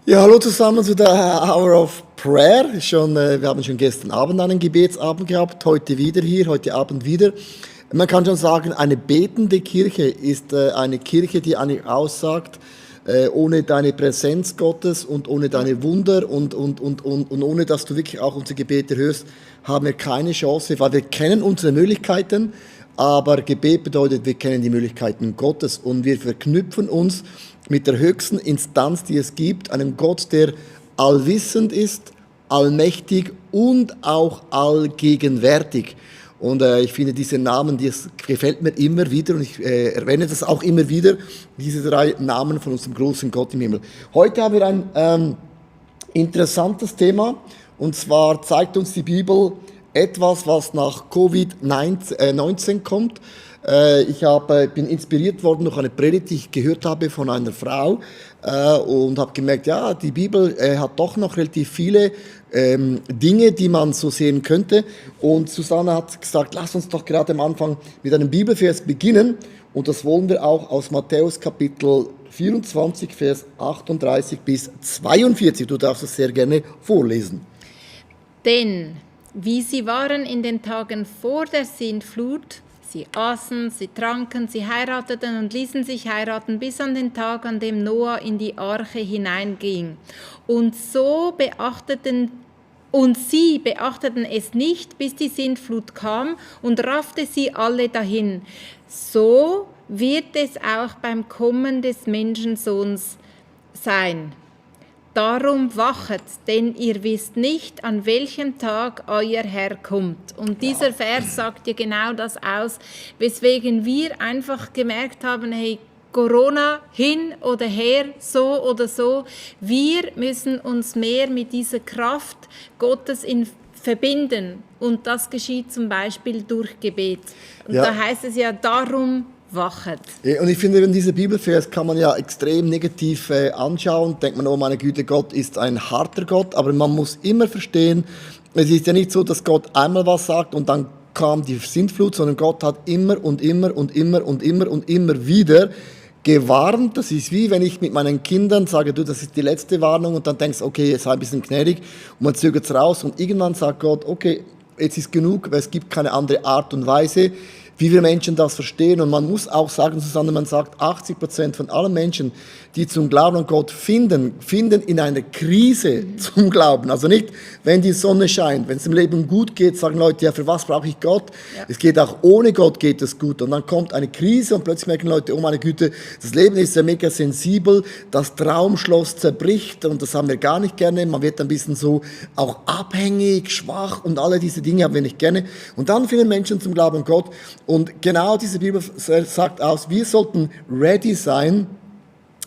Ja, hallo zusammen zu der Hour of Prayer. Wir haben schon gestern Abend einen Gebetsabend gehabt, heute Abend wieder. Man kann schon sagen, eine betende Kirche ist eine Kirche, die eigentlich aussagt, ohne deine Präsenz Gottes und ohne deine Wunder und ohne, dass du wirklich auch unsere Gebete hörst, haben wir keine Chance, weil wir kennen unsere Möglichkeiten, aber Gebet bedeutet, wir kennen die Möglichkeiten Gottes und wir verknüpfen uns mit der höchsten Instanz, die es gibt, einem Gott, der allwissend ist, allmächtig und auch allgegenwärtig. Und ich finde diese Namen, das gefällt mir immer wieder und ich erwähne das auch immer wieder, diese 3 Namen von unserem großen Gott im Himmel. Heute haben wir ein interessantes Thema und zwar zeigt uns die Bibel etwas, was nach Covid-19 kommt. Ich bin inspiriert worden durch eine Predigt, die ich gehört habe von einer Frau und habe gemerkt, ja, die Bibel hat doch noch relativ viele Dinge, die man so sehen könnte. Und Susanne hat gesagt, lass uns doch gerade am Anfang mit einem Bibelvers beginnen. Und das wollen wir auch aus Matthäus Kapitel 24, Vers 38 bis 42. Du darfst es sehr gerne vorlesen. Denn wie sie waren in den Tagen vor der Sintflut, sie aßen, sie tranken, sie heirateten und ließen sich heiraten bis an den Tag, an dem Noah in die Arche hineinging. Und sie beachteten es nicht, bis die Sintflut kam und raffte sie alle dahin. So wird es auch beim Kommen des Menschensohns sein. Darum wachet, denn ihr wisst nicht, an welchem Tag euer Herr kommt. Und dieser Vers sagt ja genau das aus, weswegen wir einfach gemerkt haben, hey, Corona hin oder her, so oder so, wir müssen uns mehr mit dieser Kraft Gottes verbinden. Und das geschieht zum Beispiel durch Gebet. Und da heißt es ja, darum wachet. Und ich finde, diese Bibelvers kann man ja extrem negativ anschauen. Denkt man, oh meine Güte, Gott ist ein harter Gott. Aber man muss immer verstehen, es ist ja nicht so, dass Gott einmal was sagt und dann kam die Sintflut, sondern Gott hat immer wieder gewarnt. Das ist wie wenn ich mit meinen Kindern sage, du, das ist die letzte Warnung und dann denkst, okay, jetzt sei ein bisschen gnädig und man zögert es raus und irgendwann sagt Gott, okay, jetzt ist genug, weil es gibt keine andere Art und Weise, wie wir Menschen das verstehen. Und man muss auch sagen, Susanne, man sagt, 80% von allen Menschen, die zum Glauben an Gott finden in einer Krise zum Glauben. Also nicht, wenn die Sonne scheint, wenn es im Leben gut geht, sagen Leute, ja, für was brauche ich Gott? Ja. Es geht auch ohne Gott geht es gut. Und dann kommt eine Krise und plötzlich merken Leute, oh meine Güte, das Leben ist ja mega sensibel, das Traumschloss zerbricht und das haben wir gar nicht gerne. Man wird ein bisschen so auch abhängig, schwach und alle diese Dinge haben wir nicht gerne. Und dann finden Menschen zum Glauben an Gott. Und genau diese Bibel sagt aus, wir sollten ready sein,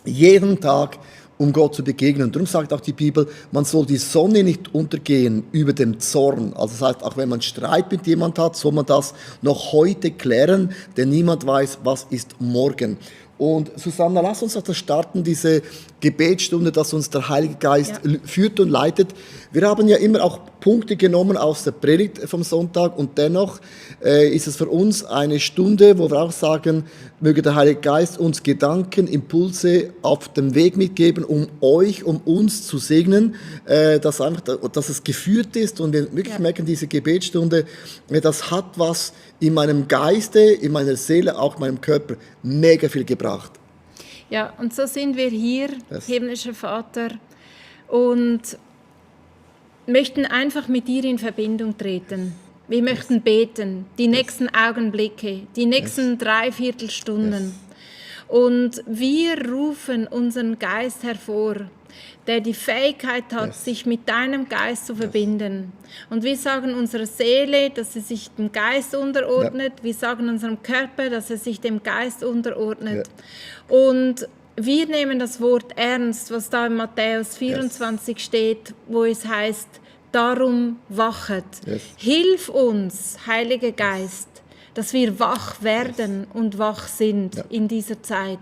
jeden Tag, um Gott zu begegnen. Und darum sagt auch die Bibel, man soll die Sonne nicht untergehen über dem Zorn. Also das heißt, auch wenn man Streit mit jemand hat, soll man das noch heute klären, denn niemand weiß, was ist morgen. Und Susanna, lass uns das starten, diese Gebetsstunde, dass uns der Heilige Geist führt und leitet. Wir haben ja immer auch Punkte genommen aus der Predigt vom Sonntag und dennoch ist es für uns eine Stunde, wo wir auch sagen, möge der Heilige Geist uns Gedanken, Impulse auf dem Weg mitgeben, um uns zu segnen, dass es geführt ist und wir wirklich merken, diese Gebetsstunde, das hat was in meinem Geiste, in meiner Seele, auch in meinem Körper mega viel gebracht. Ja, und so sind wir hier, himmlischer Vater, und möchten einfach mit dir in Verbindung treten. Wir möchten beten, die nächsten Augenblicke, die nächsten 3/4 Stunden. Und wir rufen unseren Geist hervor, der die Fähigkeit hat, sich mit deinem Geist zu verbinden. Und wir sagen unserer Seele, dass sie sich dem Geist unterordnet. Wir sagen unserem Körper, dass er sich dem Geist unterordnet. Und wir nehmen das Wort ernst, was da in Matthäus 24 steht, wo es heißt, darum wachet. Hilf uns, Heiliger Geist, dass wir wach werden und wach sind in dieser Zeit.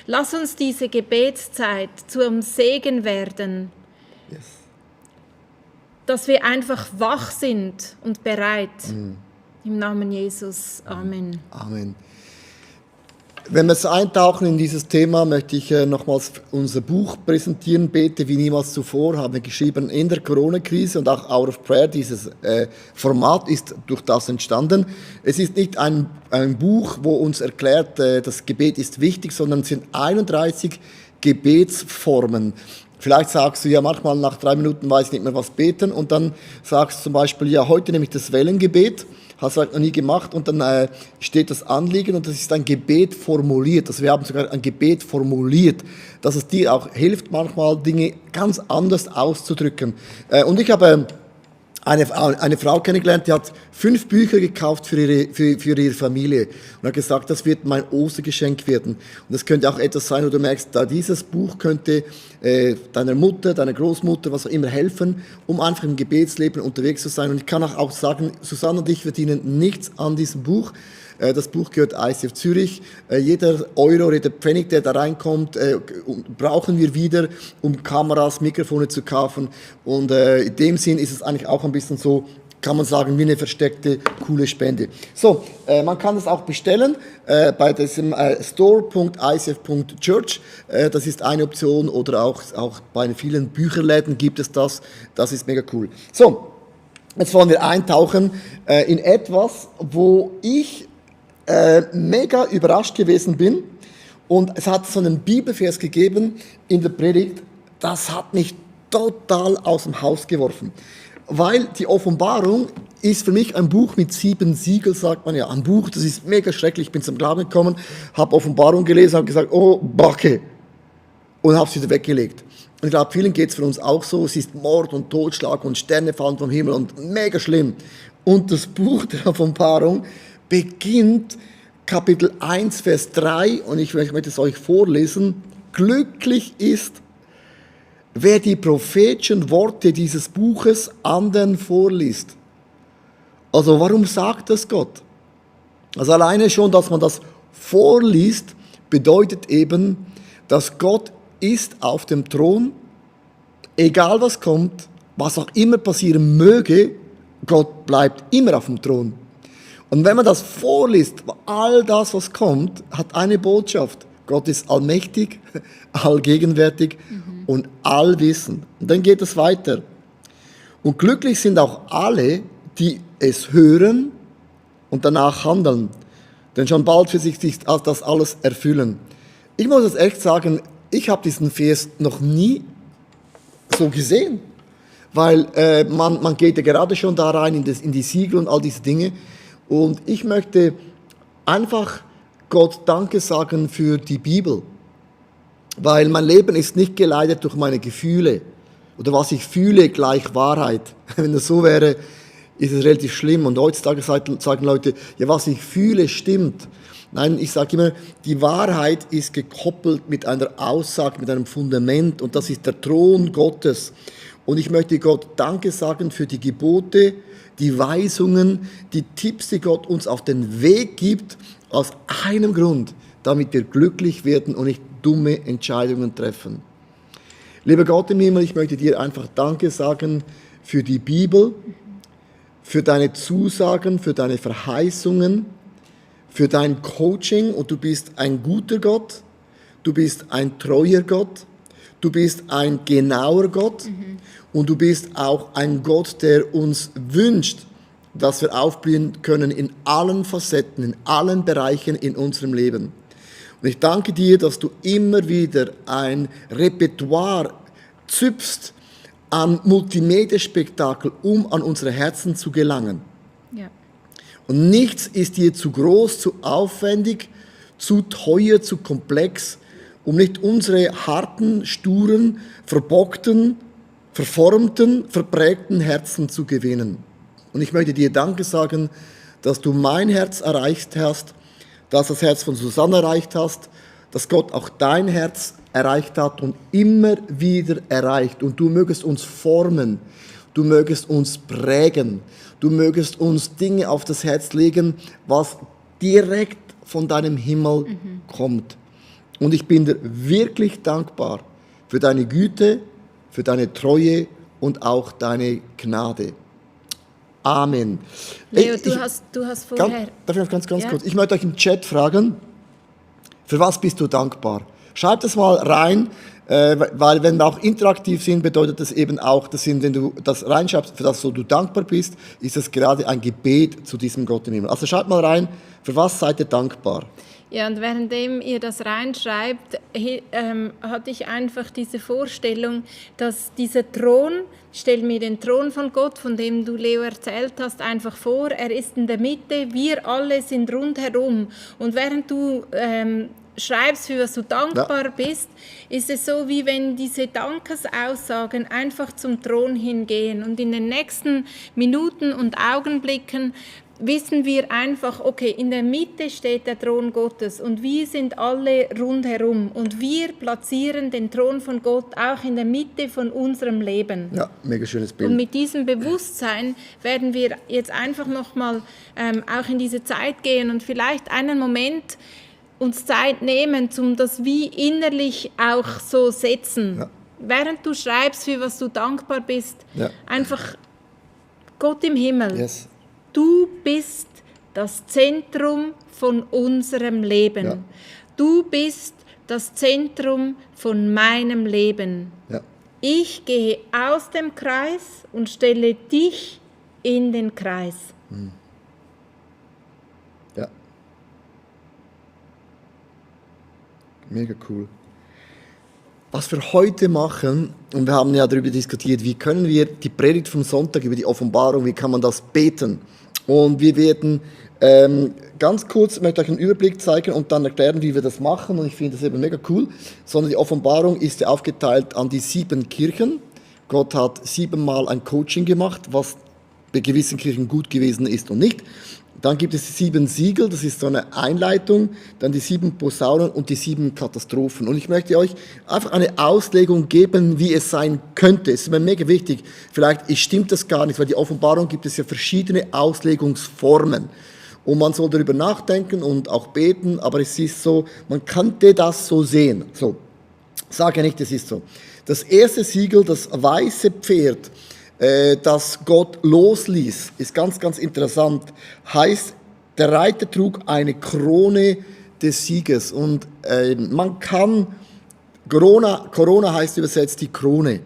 Lass uns diese Gebetszeit zum Segen werden, dass wir einfach wach sind und bereit. Im Namen Jesus. Amen. Amen. Wenn wir eintauchen in dieses Thema, möchte ich nochmals unser Buch präsentieren, Bete wie niemals zuvor, haben wir geschrieben in der Corona-Krise, und auch Hour of Prayer, dieses Format ist durch das entstanden. Es ist nicht ein Buch, wo uns erklärt, das Gebet ist wichtig, sondern es sind 31 Gebetsformen. Vielleicht sagst du, ja, manchmal nach 3 Minuten weiß ich nicht mehr, was beten, und dann sagst du zum Beispiel, ja, heute nehme ich das Wellengebet, hast du halt noch nie gemacht, und dann steht das Anliegen und das ist ein Gebet formuliert. Also wir haben sogar ein Gebet formuliert, dass es dir auch hilft, manchmal Dinge ganz anders auszudrücken. Und ich habe eine Frau kennengelernt, die hat 5 Bücher gekauft für ihre Familie und hat gesagt, das wird mein Ostergeschenk werden. Und das könnte auch etwas sein, wo du merkst, da dieses Buch könnte deiner Mutter, deiner Großmutter, was auch immer helfen, um einfach im Gebetsleben unterwegs zu sein. Und ich kann auch sagen, Susanne und ich verdienen nichts an diesem Buch. Das Buch gehört ICF Zürich. Jeder Euro, jeder Pfennig, der da reinkommt, brauchen wir wieder, um Kameras, Mikrofone zu kaufen. Und in dem Sinn ist es eigentlich auch ein bisschen so, kann man sagen, wie eine versteckte, coole Spende. So, man kann das auch bestellen bei diesem store.icf.church. Das ist eine Option, oder auch bei vielen Bücherläden gibt es das. Das ist mega cool. So, jetzt wollen wir eintauchen in etwas, wo ich mega überrascht gewesen bin, und es hat so einen Bibelvers gegeben in der Predigt, das hat mich total aus dem Haus geworfen, weil die Offenbarung ist für mich ein Buch mit 7 Siegeln, sagt man ja, ein Buch, das ist mega schrecklich. Ich bin zum Glauben gekommen, habe Offenbarung gelesen, habe gesagt, oh, Backe, und habe es wieder weggelegt. Und ich glaube, vielen geht es für uns auch so, es ist Mord und Totschlag und Sterne fallen vom Himmel und mega schlimm. Und das Buch der Offenbarung beginnt Kapitel 1, Vers 3, und ich möchte es euch vorlesen. Glücklich ist, wer die prophetischen Worte dieses Buches anderen vorliest. Also warum sagt das Gott? Also alleine schon, dass man das vorliest, bedeutet eben, dass Gott ist auf dem Thron, egal was kommt, was auch immer passieren möge, Gott bleibt immer auf dem Thron. Und wenn man das vorliest, all das, was kommt, hat eine Botschaft. Gott ist allmächtig, allgegenwärtig und allwissend. Und dann geht es weiter. Und glücklich sind auch alle, die es hören und danach handeln. Denn schon bald für sich das alles erfüllen. Ich muss jetzt echt sagen, ich habe diesen Vers noch nie so gesehen. Weil man geht ja gerade schon da rein in die Siegel und all diese Dinge. Und ich möchte einfach Gott Danke sagen für die Bibel. Weil mein Leben ist nicht geleitet durch meine Gefühle. Oder was ich fühle, gleich Wahrheit. Wenn das so wäre, ist es relativ schlimm. Und heutzutage sagen Leute, ja, was ich fühle, stimmt. Nein, ich sage immer, die Wahrheit ist gekoppelt mit einer Aussage, mit einem Fundament. Und das ist der Thron Gottes. Und ich möchte Gott Danke sagen für die Gebote, die Weisungen, die Tipps, die Gott uns auf den Weg gibt, aus einem Grund, damit wir glücklich werden und nicht dumme Entscheidungen treffen. Lieber Gott im Himmel, ich möchte dir einfach Danke sagen für die Bibel, für deine Zusagen, für deine Verheißungen, für dein Coaching. Und du bist ein guter Gott, du bist ein treuer Gott, du bist ein genauer Gott. Und du bist auch ein Gott, der uns wünscht, dass wir aufblühen können in allen Facetten, in allen Bereichen in unserem Leben. Und ich danke dir, dass du immer wieder ein Repertoire züpfst an Multimedia-Spektakel, um an unsere Herzen zu gelangen. Ja. Und nichts ist dir zu groß, zu aufwendig, zu teuer, zu komplex, um nicht unsere harten, sturen, verbockten, verformten, verprägten Herzen zu gewinnen. Und ich möchte dir Danke sagen, dass du mein Herz erreicht hast, dass das Herz von Susanne erreicht hast, dass Gott auch dein Herz erreicht hat und immer wieder erreicht. Und du mögest uns formen, du mögest uns prägen, du mögest uns Dinge auf das Herz legen, was direkt von deinem Himmel kommt. Und ich bin dir wirklich dankbar für deine Güte, für deine Treue und auch deine Gnade. Amen. Leo, du hast vorher... Darf ich noch ganz kurz? Ich möchte euch im Chat fragen, Für was bist du dankbar? Schreib das mal rein, weil wenn wir auch interaktiv sind, bedeutet das eben auch, wenn du das reinschreibst, für das so du dankbar bist, ist das gerade ein Gebet zu diesem Gott im Himmel. Also schreibt mal rein, für was seid ihr dankbar? Ja, und währenddem ihr das reinschreibt, hatte ich einfach diese Vorstellung, dass dieser Thron, stell mir den Thron von Gott, von dem du, Leo, erzählt hast, einfach vor, er ist in der Mitte, wir alle sind rundherum. Und während du schreibst, für was du dankbar bist, ist es so, wie wenn diese Dankesaussagen einfach zum Thron hingehen. Und in den nächsten Minuten und Augenblicken wissen wir einfach, okay, in der Mitte steht der Thron Gottes und wir sind alle rundherum und wir platzieren den Thron von Gott auch in der Mitte von unserem Leben. Ja, mega schönes Bild. Und mit diesem Bewusstsein werden wir jetzt einfach nochmal auch in diese Zeit gehen und vielleicht einen Moment uns Zeit nehmen, um das wie innerlich auch so setzen. Ja. Während du schreibst, für was du dankbar bist, einfach Gott im Himmel. Yes. Du bist das Zentrum von unserem Leben. Ja. Du bist das Zentrum von meinem Leben. Ja. Ich gehe aus dem Kreis und stelle dich in den Kreis. Ja. Mega cool. Was wir heute machen, und wir haben ja darüber diskutiert, wie können wir die Predigt vom Sonntag über die Offenbarung, wie kann man das beten? Und wir werden ganz kurz, ich möchte euch einen Überblick zeigen und dann erklären, wie wir das machen. Und ich finde das eben mega cool. Sondern die Offenbarung ist ja aufgeteilt an die 7 Kirchen. Gott hat 7-mal ein Coaching gemacht, was bei gewissen Kirchen gut gewesen ist und nicht. Dann gibt es die 7 Siegel, das ist so eine Einleitung, dann die 7 Posaunen und die 7 Katastrophen. Und ich möchte euch einfach eine Auslegung geben, wie es sein könnte. Es ist mir mega wichtig, vielleicht stimmt das gar nicht, weil die Offenbarung gibt es ja verschiedene Auslegungsformen. Und man soll darüber nachdenken und auch beten, aber es ist so, man könnte das so sehen. So, sage nicht, es ist so. Das erste Siegel, das weiße Pferd, das Gott losließ, ist ganz, ganz interessant, heißt, der Reiter trug eine Krone des Sieges. Und man kann, Corona heißt übersetzt die Krone.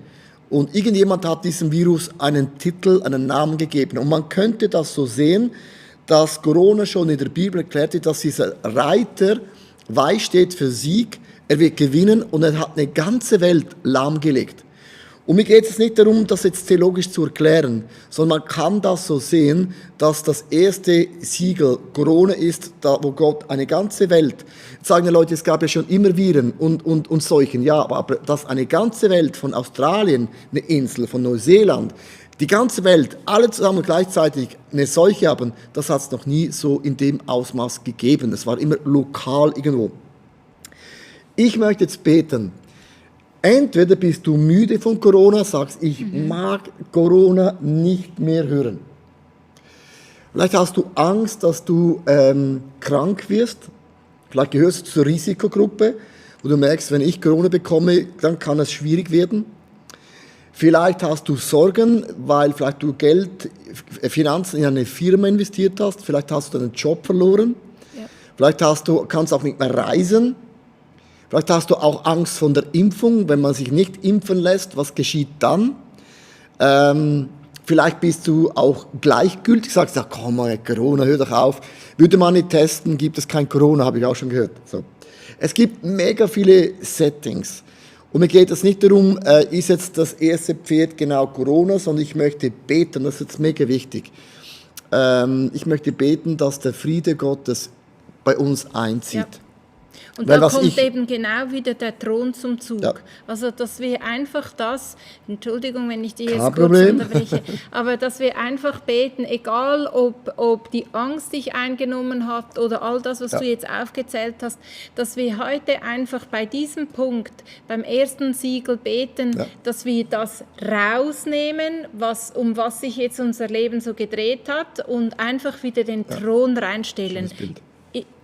Und irgendjemand hat diesem Virus einen Titel, einen Namen gegeben. Und man könnte das so sehen, dass Corona schon in der Bibel erklärt wird, dass dieser Reiter, weiß steht für Sieg, er wird gewinnen und er hat eine ganze Welt lahmgelegt. Und mir geht es nicht darum, das jetzt theologisch zu erklären, sondern man kann das so sehen, dass das erste Siegel Corona ist, da wo Gott eine ganze Welt, jetzt sagen die Leute, es gab ja schon immer Viren und Seuchen, ja, aber dass eine ganze Welt von Australien, eine Insel, von Neuseeland, die ganze Welt, alle zusammen gleichzeitig eine Seuche haben, das hat es noch nie so in dem Ausmaß gegeben. Es war immer lokal irgendwo. Ich möchte jetzt beten. Entweder bist du müde von Corona, sagst, ich mag Corona nicht mehr hören. Vielleicht hast du Angst, dass du krank wirst. Vielleicht gehörst du zur Risikogruppe, wo du merkst, wenn ich Corona bekomme, dann kann es schwierig werden. Vielleicht hast du Sorgen, weil vielleicht du Geld, Finanzen in eine Firma investiert hast. Vielleicht hast du deinen Job verloren. Ja. Vielleicht kannst du auch nicht mehr reisen. Vielleicht hast du auch Angst vor der Impfung, wenn man sich nicht impfen lässt, was geschieht dann? Vielleicht bist du auch gleichgültig, sagst, ja, komm mal, Corona, hör doch auf. Würde man nicht testen, gibt es kein Corona, habe ich auch schon gehört. So. Es gibt mega viele Settings. Und mir geht es nicht darum, ist jetzt das erste Pferd genau Corona, sondern ich möchte beten, das ist jetzt mega wichtig. Ich möchte beten, dass der Friede Gottes bei uns einzieht. Ja. Und weil da kommt eben genau wieder der Thron zum Zug. Ja. Also, dass wir einfach Entschuldigung, wenn ich dich jetzt kurz unterbreche, aber dass wir einfach beten, egal ob die Angst dich eingenommen hat oder all das, was du jetzt aufgezählt hast, dass wir heute einfach bei diesem Punkt, beim ersten Siegel beten, dass wir das rausnehmen, um was sich jetzt unser Leben so gedreht hat und einfach wieder den Thron reinstellen.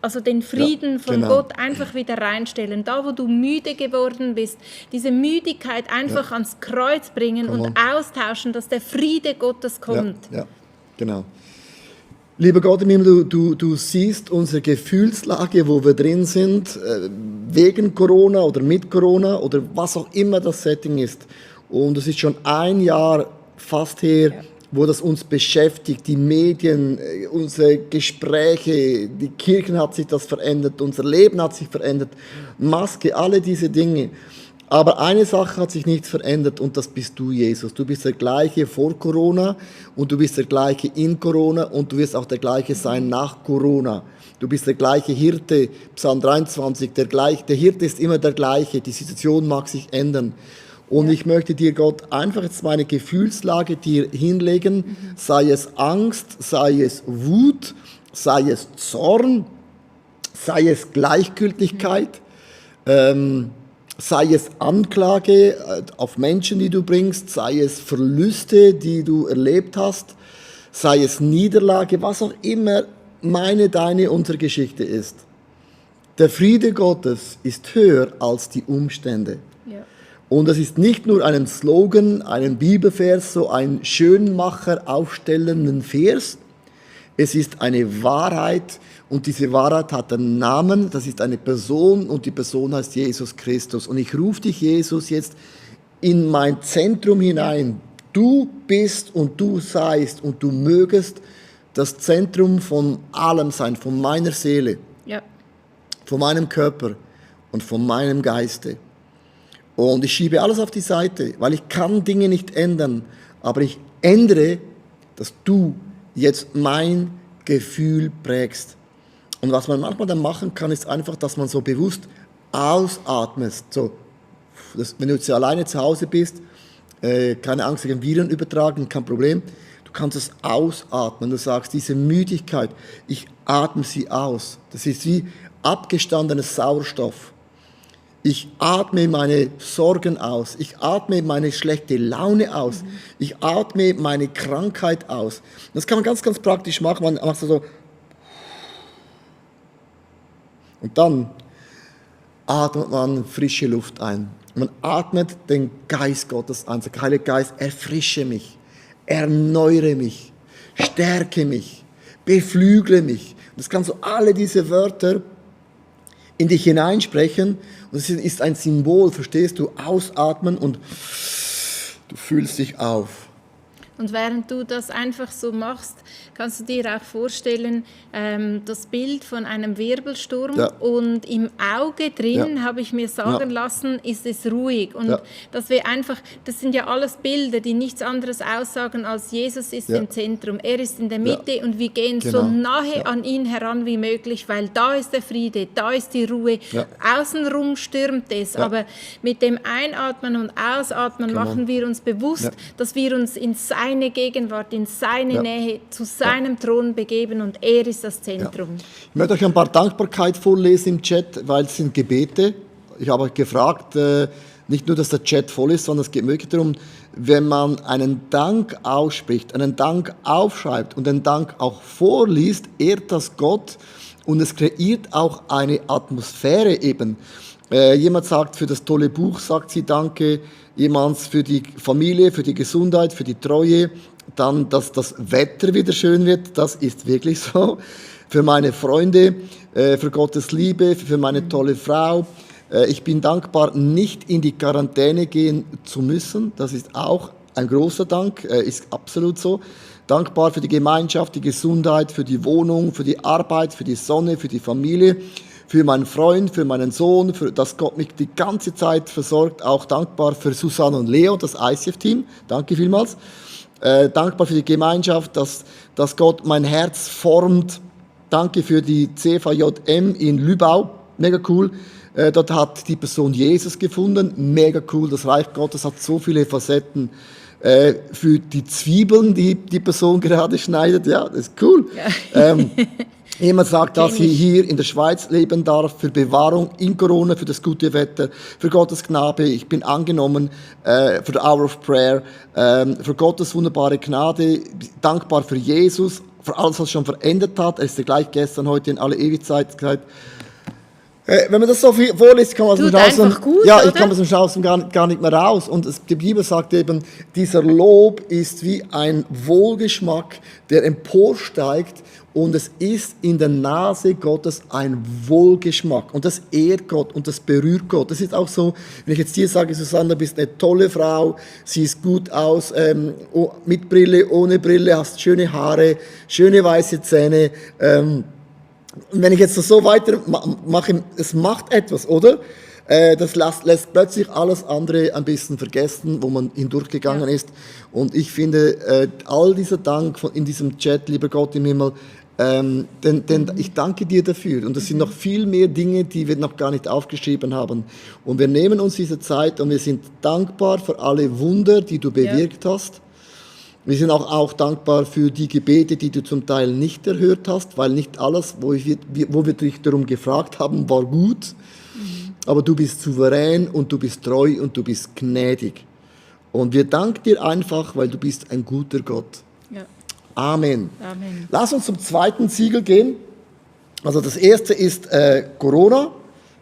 Also den Frieden von Gott einfach wieder reinstellen. Da, wo du müde geworden bist, diese Müdigkeit einfach ans Kreuz bringen und austauschen, dass der Friede Gottes kommt. Ja, genau. Lieber Gott im Himmel, du siehst unsere Gefühlslage, wo wir drin sind, wegen Corona oder mit Corona oder was auch immer das Setting ist. Und es ist schon ein Jahr fast her, wo das uns beschäftigt, die Medien, unsere Gespräche, die Kirchen hat sich das verändert, unser Leben hat sich verändert, Maske, alle diese Dinge. Aber eine Sache hat sich nicht verändert und das bist du, Jesus. Du bist der gleiche vor Corona und du bist der gleiche in Corona und du wirst auch der gleiche sein nach Corona. Du bist der gleiche Hirte, Psalm 23, der Hirte ist immer der gleiche, die Situation mag sich ändern. Und ich möchte dir, Gott, einfach jetzt meine Gefühlslage dir hinlegen, sei es Angst, sei es Wut, sei es Zorn, sei es Gleichgültigkeit, sei es Anklage auf Menschen, die du bringst, sei es Verluste, die du erlebt hast, sei es Niederlage, was auch immer meine, deine, unsere Geschichte ist. Der Friede Gottes ist höher als die Umstände. Ja. Und es ist nicht nur ein Slogan, einen Bibelvers, so ein Schönmacher aufstellenden Vers. Es ist eine Wahrheit und diese Wahrheit hat einen Namen, das ist eine Person und die Person heißt Jesus Christus. Und ich rufe dich, Jesus, jetzt in mein Zentrum hinein. Du bist und du seist und du mögest das Zentrum von allem sein, von meiner Seele, von meinem Körper und von meinem Geiste. Und ich schiebe alles auf die Seite, weil ich kann Dinge nicht ändern, aber ich ändere, dass du jetzt mein Gefühl prägst. Und was man manchmal dann machen kann, ist einfach, dass man so bewusst ausatmet. So, wenn du jetzt alleine zu Hause bist, keine Angst wegen Viren übertragen, kein Problem. Du kannst es ausatmen. Du sagst, diese Müdigkeit, ich atme sie aus. Das ist wie abgestandenes Sauerstoff. Ich atme meine Sorgen aus. Ich atme meine schlechte Laune aus. Ich atme meine Krankheit aus. Das kann man ganz, ganz praktisch machen. Man macht so. Und dann atmet man frische Luft ein. Man atmet den Geist Gottes ein. Der Heilige Geist, erfrische mich, erneuere mich, stärke mich, beflügle mich. Das kannst du alle diese Wörter in dich hineinsprechen und es ist ein Symbol, verstehst du, ausatmen und du fühlst dich auf. Und während du das einfach so machst, kannst du dir auch vorstellen, das Bild von einem Wirbelsturm und im Auge drin, habe ich mir sagen lassen, ist es ruhig. Und dass wir einfach, das sind ja alles Bilder, die nichts anderes aussagen als Jesus ist im Zentrum. Er ist in der Mitte und wir gehen so nahe an ihn heran wie möglich, weil da ist der Friede, da ist die Ruhe. Außenrum stürmt es, aber mit dem Einatmen und Ausatmen machen wir uns bewusst, dass wir uns in seine Gegenwart, in seine Nähe, zu seinem Thron begeben und er ist das Zentrum. Ich möchte euch ein paar Dankbarkeit vorlesen im Chat, weil es sind Gebete. Ich habe euch gefragt, nicht nur, dass der Chat voll ist, sondern es geht wirklich darum, wenn man einen Dank ausspricht, einen Dank aufschreibt und den Dank auch vorliest, ehrt das Gott und es kreiert auch eine Atmosphäre eben. Jemand sagt für das tolle Buch, sagt sie Danke, jemand für die Familie, für die Gesundheit, für die Treue, dann, dass das Wetter wieder schön wird, das ist wirklich so. Für meine Freunde, für Gottes Liebe, für meine tolle Frau. Ich bin dankbar, nicht in die Quarantäne gehen zu müssen. Das ist auch ein großer Dank, ist absolut so. Dankbar für die Gemeinschaft, die Gesundheit, für die Wohnung, für die Arbeit, für die Sonne, für die Familie, für meinen Freund, für meinen Sohn, für dass Gott mich die ganze Zeit versorgt. Auch dankbar für Susanne und Leo, das ICF-Team. Danke vielmals. Dankbar für die Gemeinschaft, dass Gott mein Herz formt. Danke für die CVJM in Lübau. Mega cool. Dort hat die Person Jesus gefunden. Mega cool. Das Reich Gottes hat so viele Facetten. Für die Zwiebeln, die die Person gerade schneidet. Ja, das ist cool. Ja. Jemand sagt, dass ich hier in der Schweiz leben darf, für Bewahrung in Corona, für das gute Wetter, für Gottes Gnade. Ich bin angenommen für the Hour of Prayer, für Gottes wunderbare Gnade. Dankbar für Jesus, für alles, was schon verändert hat. Er ist der gleich gestern, heute in alle Ewigkeit. Wenn man das so viel vorliest, kann man Tut aus dem einfach gut, ja, oder? ich kann aus dem Schausen gar nicht mehr raus. Und die Bibel sagt eben, dieser Lob ist wie ein Wohlgeschmack, der emporsteigt. Und es ist in der Nase Gottes ein Wohlgeschmack. Und das ehrt Gott und das berührt Gott. Das ist auch so, wenn ich jetzt dir sage, Susanne, du bist eine tolle Frau, siehst gut aus, mit Brille, ohne Brille, hast schöne Haare, schöne weiße Zähne. Und wenn ich jetzt so weitermache, es macht etwas, oder? Das lässt plötzlich alles andere ein bisschen vergessen, wo man hindurchgegangen ist. Und ich finde, all dieser Dank in diesem Chat, lieber Gott im Himmel, denn ich danke dir dafür. Und es sind noch viel mehr Dinge, die wir noch gar nicht aufgeschrieben haben. Und wir nehmen uns diese Zeit und wir sind dankbar für alle Wunder, die du bewirkt hast. Wir sind auch dankbar für die Gebete, die du zum Teil nicht erhört hast, weil nicht alles, wo wir dich darum gefragt haben, war gut. Aber du bist souverän und du bist treu und du bist gnädig. Und wir danken dir einfach, weil du bist ein guter Gott. Ja. Amen. Amen. Lass uns zum zweiten Siegel gehen. Also das erste ist Corona,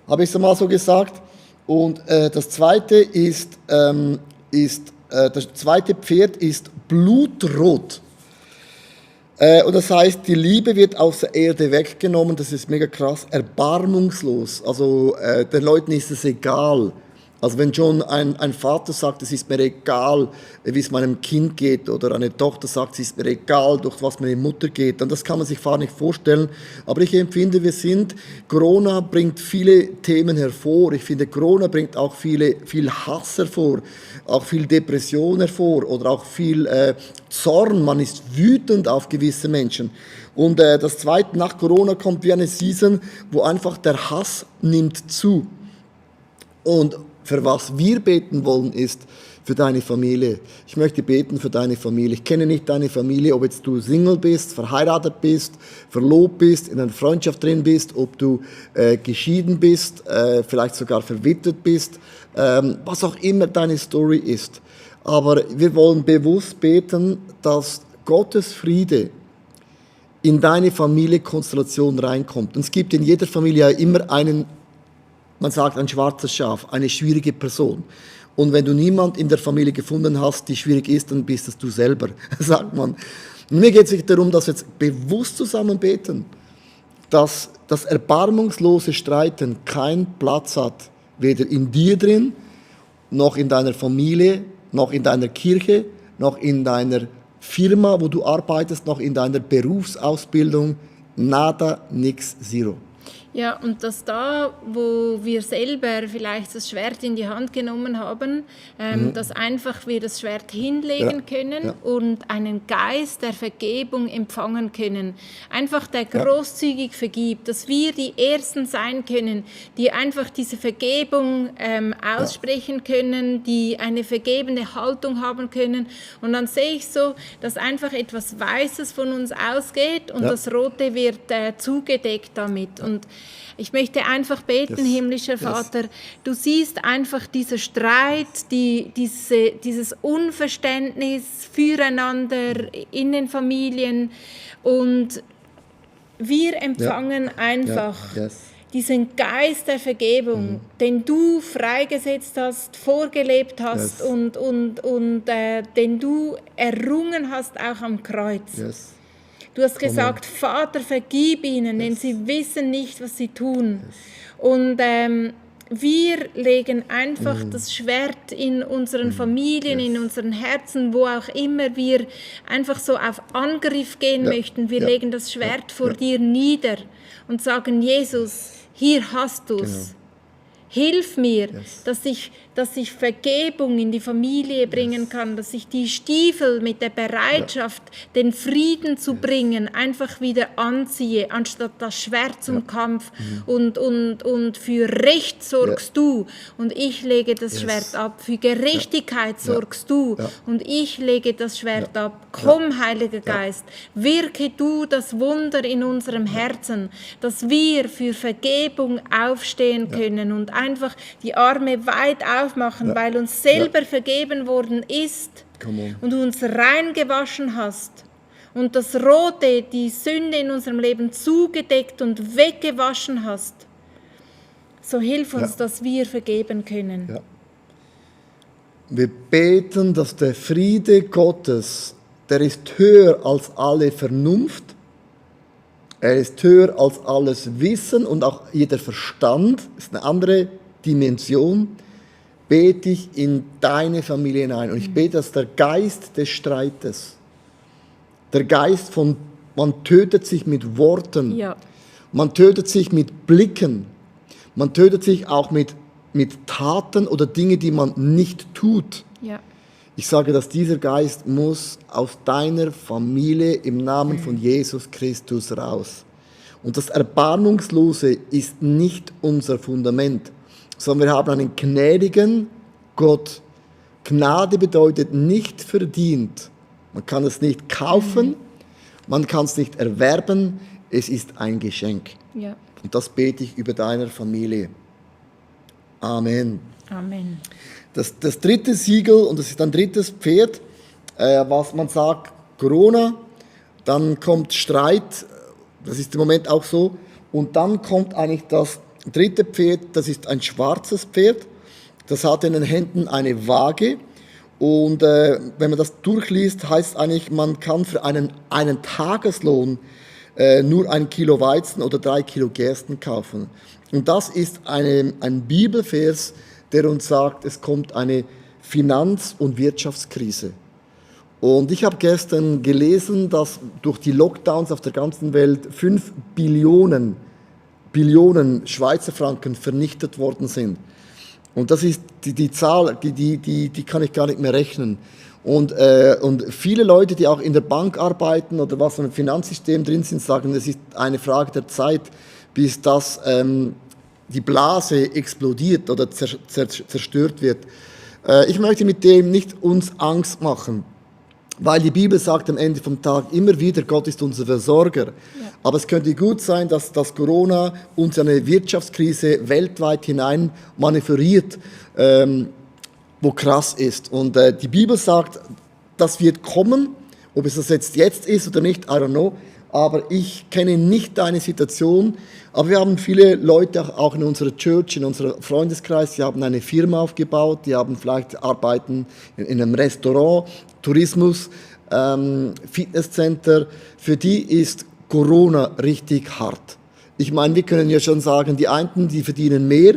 habe ich es mal so gesagt. Und das zweite das zweite Pferd ist blutrot. Und das heißt, die Liebe wird aus der Erde weggenommen, das ist mega krass, erbarmungslos. Also den Leuten ist es egal. Also wenn schon ein Vater sagt, es ist mir egal, wie es meinem Kind geht, oder eine Tochter sagt, es ist mir egal, durch was meine Mutter geht, dann das kann man sich gar nicht vorstellen. Aber ich empfinde, Corona bringt viele Themen hervor. Ich finde, Corona bringt auch viel Hass hervor, auch viel Depression hervor oder auch viel Zorn. Man ist wütend auf gewisse Menschen. Und das Zweite, nach Corona kommt wie eine Season, wo einfach der Hass nimmt zu. Und für was wir beten wollen, ist für deine Familie. Ich möchte beten für deine Familie. Ich kenne nicht deine Familie, ob jetzt du Single bist, verheiratet bist, verlobt bist, in einer Freundschaft drin bist, ob du geschieden bist, vielleicht sogar verwitwet bist, was auch immer deine Story ist. Aber wir wollen bewusst beten, dass Gottes Friede in deine Familienkonstellation reinkommt. Und es gibt in jeder Familie immer man sagt ein schwarzes Schaf, eine schwierige Person. Und wenn du niemand in der Familie gefunden hast, die schwierig ist, dann bist es du selber, sagt man. Und mir geht es nicht darum, dass wir jetzt bewusst zusammen beten, dass das erbarmungslose Streiten keinen Platz hat, weder in dir drin, noch in deiner Familie, noch in deiner Kirche, noch in deiner Firma, wo du arbeitest, noch in deiner Berufsausbildung. Nada, nix, zero. Ja, und dass da, wo wir selber vielleicht das Schwert in die Hand genommen haben, dass einfach wir das Schwert hinlegen können und einen Geist der Vergebung empfangen können. Einfach der großzügig vergibt, dass wir die Ersten sein können, die einfach diese Vergebung aussprechen können, die eine vergebende Haltung haben können. Und dann sehe ich so, dass einfach etwas Weißes von uns ausgeht und das Rote wird zugedeckt damit. Und ich möchte einfach beten, himmlischer Vater, du siehst einfach diesen Streit, dieses Unverständnis füreinander in den Familien, und wir empfangen einfach diesen Geist der Vergebung, den du freigesetzt hast, vorgelebt hast und den du errungen hast auch am Kreuz. Du hast gesagt, Vater, vergib ihnen, denn sie wissen nicht, was sie tun. Und wir legen einfach das Schwert in unseren Familien, in unseren Herzen, wo auch immer wir einfach so auf Angriff gehen möchten. Wir legen das Schwert vor dir nieder und sagen, Jesus, hier hast du es. Hilf mir, dass ich Vergebung in die Familie bringen kann, dass ich die Stiefel mit der Bereitschaft, den Frieden zu bringen, einfach wieder anziehe, anstatt das Schwert zum Kampf. Und für Recht sorgst du und ich lege das Schwert ab. Für Gerechtigkeit sorgst du und ich lege das Schwert ab. Komm, Heiliger Geist, wirke du das Wunder in unserem Herzen, dass wir für Vergebung aufstehen können und einfach die Arme weit aufmachen, weil uns selber vergeben worden ist und du uns reingewaschen hast und das Rote, die Sünde in unserem Leben zugedeckt und weggewaschen hast. So hilf uns, dass wir vergeben können. Ja. Wir beten, dass der Friede Gottes, der ist höher als alle Vernunft, er ist höher als alles Wissen und auch jeder Verstand, ist eine andere Dimension, bete ich in deine Familie hinein. Und ich bete, dass der Geist des Streites, der Geist von, man tötet sich mit Worten, man tötet sich mit Blicken, man tötet sich auch mit Taten oder Dinge, die man nicht tut. Ja. Ich sage, dass dieser Geist muss aus deiner Familie im Namen von Jesus Christus raus. Und das Erbarmungslose ist nicht unser Fundament, sondern wir haben einen gnädigen Gott. Gnade bedeutet nicht verdient. Man kann es nicht kaufen, man kann es nicht erwerben, es ist ein Geschenk. Ja. Und das bete ich über deiner Familie. Amen. Amen. Das dritte Siegel, und das ist ein drittes Pferd, was man sagt, Corona, dann kommt Streit, das ist im Moment auch so, und dann kommt eigentlich das dritte Pferd, das ist ein schwarzes Pferd, das hat in den Händen eine Waage, und wenn man das durchliest, heißt eigentlich, man kann für einen Tageslohn nur 1 Kilo Weizen oder 3 Kilo Gersten kaufen. Und das ist ein Bibelvers, der uns sagt, es kommt eine Finanz- und Wirtschaftskrise. Und ich habe gestern gelesen, dass durch die Lockdowns auf der ganzen Welt 5 Billionen Schweizer Franken vernichtet worden sind. Und das ist die Zahl, die kann ich gar nicht mehr rechnen. Und viele Leute, die auch in der Bank arbeiten oder was im Finanzsystem drin sind, sagen, es ist eine Frage der Zeit, bis das die Blase explodiert oder zerstört wird. Ich möchte mit dem nicht uns Angst machen, weil die Bibel sagt am Ende vom Tag immer wieder, Gott ist unser Versorger. Ja. Aber es könnte gut sein, dass das Corona uns eine Wirtschaftskrise weltweit hinein manövriert, wo krass ist. Und die Bibel sagt, das wird kommen, ob es das jetzt ist oder nicht, I don't know. Aber ich kenne nicht deine Situation. Aber wir haben viele Leute auch in unserer Church, in unserem Freundeskreis, die haben eine Firma aufgebaut, die haben vielleicht arbeiten in einem Restaurant, Tourismus, Fitnesscenter. Für die ist Corona richtig hart. Ich meine, wir können ja schon sagen, die einen, die verdienen mehr,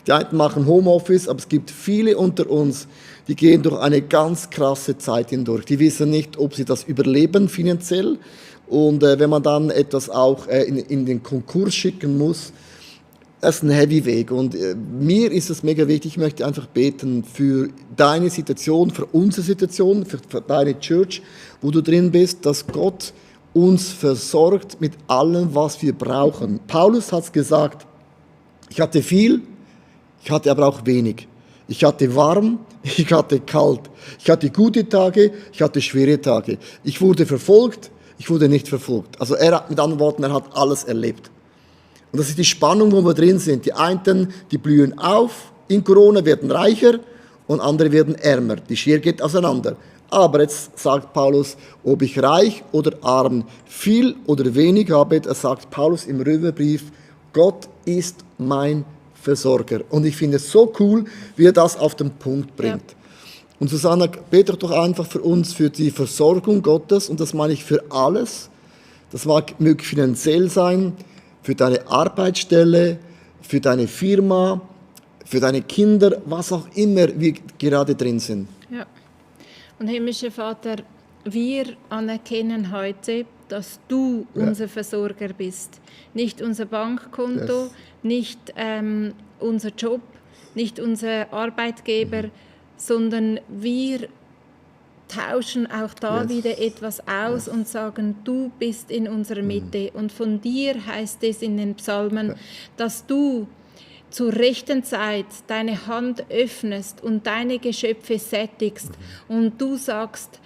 die einen machen Homeoffice, aber es gibt viele unter uns, die gehen durch eine ganz krasse Zeit hindurch. Die wissen nicht, ob sie das überleben finanziell. Und wenn man dann etwas auch in den Konkurs schicken muss, das ist ein heavy Weg. Und mir ist es mega wichtig, ich möchte einfach beten für deine Situation, für unsere Situation, für deine Church, wo du drin bist, dass Gott uns versorgt mit allem, was wir brauchen. Paulus hat es gesagt, ich hatte viel, ich hatte aber auch wenig. Ich hatte warm, ich hatte kalt. Ich hatte gute Tage, ich hatte schwere Tage. Ich wurde verfolgt, ich wurde nicht verfolgt. Also mit anderen Worten, er hat alles erlebt. Und das ist die Spannung, wo wir drin sind. Die einen, die blühen auf, in Corona werden reicher und andere werden ärmer. Die Schere geht auseinander. Aber jetzt sagt Paulus, ob ich reich oder arm, viel oder wenig habe, das sagt Paulus im Römerbrief, Gott ist mein Versorger. Und ich finde es so cool, wie er das auf den Punkt bringt. Ja. Und Susanna, bete doch einfach für uns, für die Versorgung Gottes, und das meine ich für alles. Das möge finanziell sein, für deine Arbeitsstelle, für deine Firma, für deine Kinder, was auch immer wir gerade drin sind. Ja. Und himmlischer Vater, wir anerkennen heute, dass du unser Versorger bist. Nicht unser Bankkonto, nicht unser Job, nicht unser Arbeitgeber, sondern wir tauschen auch da wieder etwas aus und sagen, du bist in unserer Mitte. Und von dir heißt es in den Psalmen, dass du zur rechten Zeit deine Hand öffnest und deine Geschöpfe sättigst. Und du sagst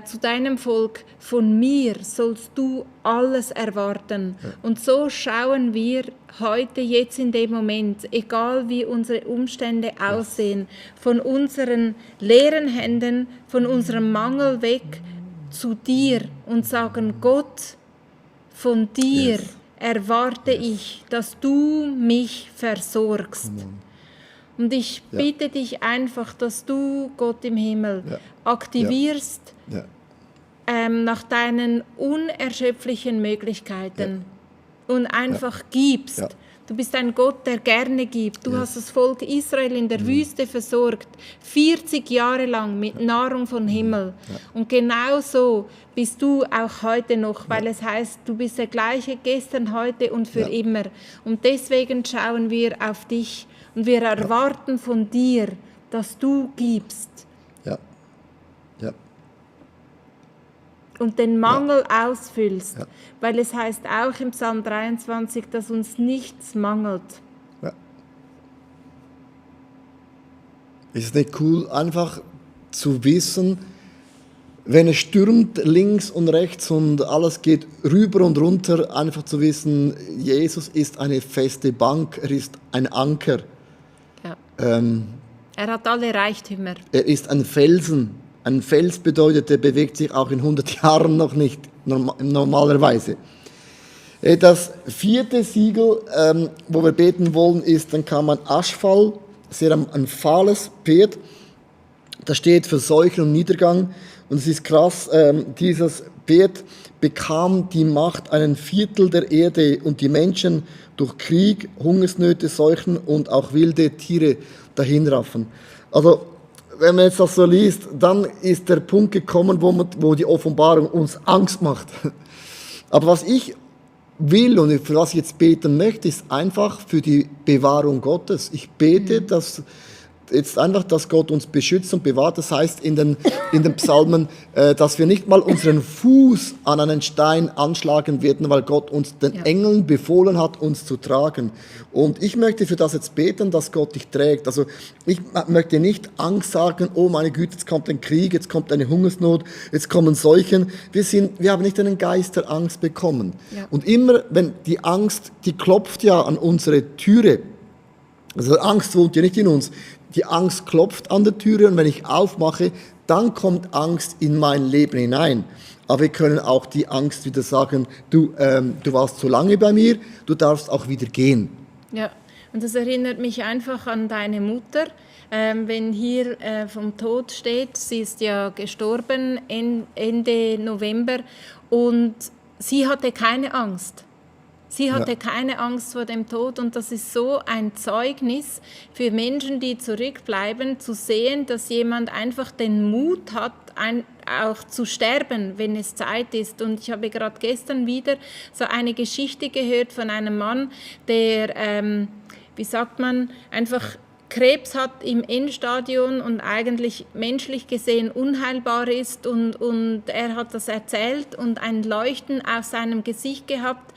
zu deinem Volk, von mir sollst du alles erwarten. Und so schauen wir heute, jetzt in dem Moment, egal wie unsere Umstände aussehen, von unseren leeren Händen, von unserem Mangel weg zu dir und sagen, Gott, von dir erwarte ich, dass du mich versorgst. Und ich bitte dich einfach, dass du, Gott im Himmel, aktivierst nach deinen unerschöpflichen Möglichkeiten und einfach gibst. Ja. Du bist ein Gott, der gerne gibt. Du hast das Volk Israel in der Wüste versorgt, 40 Jahre lang mit Nahrung vom Himmel. Ja. Und genau so bist du auch heute noch, weil es heißt, du bist der gleiche gestern, heute und für immer. Und deswegen schauen wir auf dich und wir erwarten von dir, dass du gibst. Ja. Ja. Und den Mangel ausfüllst, weil es heißt auch im Psalm 23, dass uns nichts mangelt. Ja. Ist es nicht cool, einfach zu wissen, wenn es stürmt links und rechts und alles geht rüber und runter, einfach zu wissen, Jesus ist eine feste Bank, er ist ein Anker. Ja. Er hat alle Reichtümer. Er ist ein Felsen. Ein Fels bedeutet, der bewegt sich auch in 100 Jahren noch nicht, normalerweise. Das 4. Siegel, wo wir beten wollen, ist, dann kam ein Aschfall, sehr ein fahles Pferd. Das steht für Seuchen und Niedergang. Und es ist krass, dieses Pferd bekam die Macht, 1/4 der Erde und die Menschen durch Krieg, Hungersnöte, Seuchen und auch wilde Tiere dahinraffen. Also, wenn man jetzt das so liest, dann ist der Punkt gekommen, wo die Offenbarung uns Angst macht. Aber was ich will und für was ich jetzt beten möchte, ist einfach für die Bewahrung Gottes. Ich bete, dass Gott uns beschützt und bewahrt. Das heißt in den Psalmen, dass wir nicht mal unseren Fuß an einen Stein anschlagen werden, weil Gott uns den Engeln befohlen hat, uns zu tragen. Und ich möchte für das jetzt beten, dass Gott dich trägt. Also ich möchte nicht Angst sagen, oh meine Güte, jetzt kommt ein Krieg, jetzt kommt eine Hungersnot, jetzt kommen Seuchen. Wir haben nicht einen Geist der Angst bekommen. Ja. Und immer, wenn die Angst, die klopft ja an unsere Türe. Also Angst wohnt ja nicht in uns. Die Angst klopft an der Türe und wenn ich aufmache, dann kommt Angst in mein Leben hinein. Aber wir können auch die Angst wieder sagen, du warst zu lange bei mir, du darfst auch wieder gehen. Ja, und das erinnert mich einfach an deine Mutter. Wenn hier vom Tod steht, sie ist ja gestorben Ende November und sie hatte keine Angst. Sie hatte keine Angst vor dem Tod und das ist so ein Zeugnis für Menschen, die zurückbleiben, zu sehen, dass jemand einfach den Mut hat, auch zu sterben, wenn es Zeit ist. Und ich habe gerade gestern wieder so eine Geschichte gehört von einem Mann, der, einfach Krebs hat im Endstadium und eigentlich menschlich gesehen unheilbar ist und er hat das erzählt und ein Leuchten auf seinem Gesicht gehabt.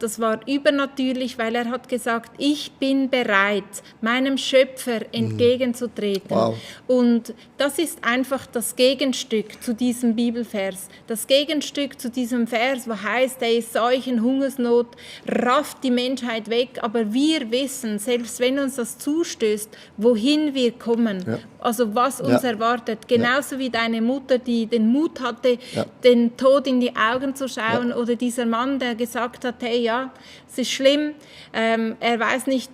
Das war übernatürlich, weil er hat gesagt, ich bin bereit, meinem Schöpfer entgegenzutreten. Wow. Und das ist einfach das Gegenstück zu diesem Bibelvers. Das Gegenstück zu diesem Vers, wo heißt, Seuchen, Hungersnot rafft die Menschheit weg, aber wir wissen, selbst wenn uns das zustößt, wohin wir kommen, also was uns erwartet. Genauso wie deine Mutter, die den Mut hatte, den Tod in die Augen zu schauen, oder dieser Mann, der gesagt hat, hey, ja, es ist schlimm, er weiß nicht,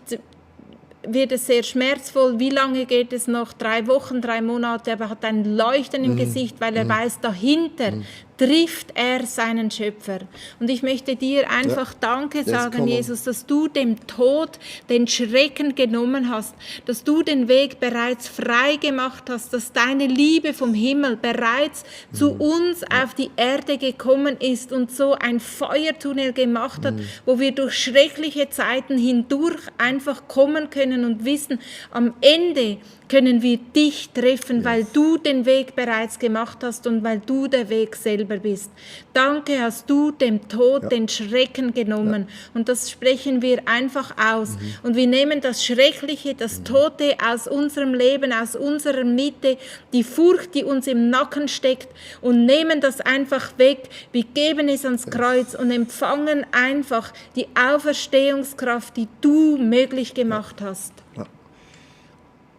wird es sehr schmerzvoll, wie lange geht es noch, 3 Wochen, 3 Monate, aber er hat ein Leuchten im Gesicht, weil er weiß, dahinter trifft er seinen Schöpfer. Und ich möchte dir einfach Danke sagen, Jesus, dass du dem Tod den Schrecken genommen hast, dass du den Weg bereits frei gemacht hast, dass deine Liebe vom Himmel bereits zu uns auf die Erde gekommen ist und so ein Feuertunnel gemacht hat, wo wir durch schreckliche Zeiten hindurch einfach kommen können und wissen, am Ende können wir dich treffen, weil du den Weg bereits gemacht hast und weil du der Weg selber bist. Danke, hast du dem Tod den Schrecken genommen. Und das sprechen wir einfach aus. Und wir nehmen das Schreckliche, das Tote aus unserem Leben, aus unserer Mitte, die Furcht, die uns im Nacken steckt, und nehmen das einfach weg. Wir geben es ans Kreuz und empfangen einfach die Auferstehungskraft, die du möglich gemacht hast.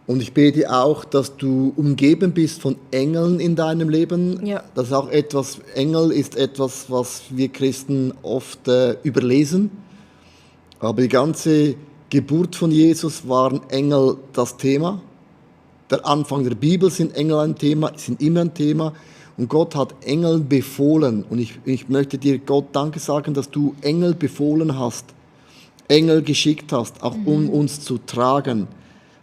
Und ich bete auch, dass du umgeben bist von Engeln in deinem Leben. Ja. Das ist auch etwas, Engel ist etwas, was wir Christen oft überlesen. Aber die ganze Geburt von Jesus waren Engel das Thema. Der Anfang der Bibel sind Engel ein Thema, sind immer ein Thema. Und Gott hat Engeln befohlen. Und ich möchte dir Gott Danke sagen, dass du Engel befohlen hast, Engel geschickt hast, auch um uns zu tragen.